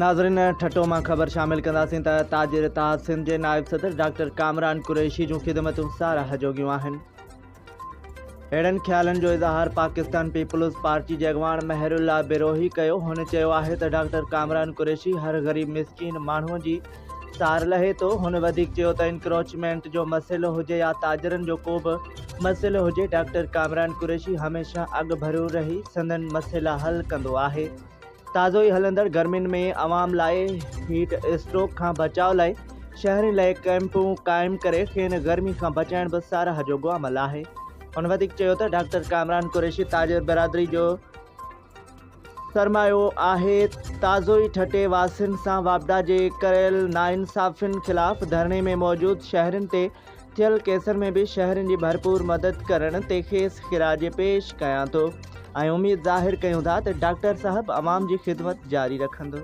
ناظرين ٺٽو مان خبر شامل ڪنداسين ته تاجر اتحاد سنڌ جي نائب صدر ڊاڪٽر ڪامران قريشي جون خدمتون ساراهه جوڳيون آهن. اهڙن خيالن جو اظهار پاڪستان پيپلز پارٽي جي اڳواڻ مهر الله بروهي ڪيو. هن چيو آهي ته ڊاڪٽر ڪامران قريشي هر غريب مسڪين ماڻهو جي سار لهي ٿو. هن وڌيڪ چيو ته انڪروچمينٽ جو مسئلو هجي يا تاجرن جو ڪو به مسئلو هجي ڊاڪٽر ڪامران قريشي هميشه اڳڀرو رهي سندن مسئلا حل ڪندو آهي. تازو ئي هلندڙ گرمين ۾ عوام لاء هيٽ اسٽروڪ کان بچاء لاء شهرين لاء ڪئمپون قائم ڪري کين گرمي کان بچائڻ به ساراهه جوڳو عمل آهي. هن وڌيڪ چيو ته ڊاڪٽر ڪامران قريشي تاجر برادري جو سرمايو آهي، تازو ئي ٺٽي واسين سان واپڊا جي ڪيل ناانصافين خلاف ڌرڻي ۾ موجود شهرين تي ٿيل ڪيسن ۾ به شهرين جي ڀرپور مدد ڪرڻ تي کيس خراج پيش ڪيان ٿو ۽ اميد ظاهر ڪيون ٿا ته ڊاڪٽر صاحب عوام جي خدمت جاري رکندو.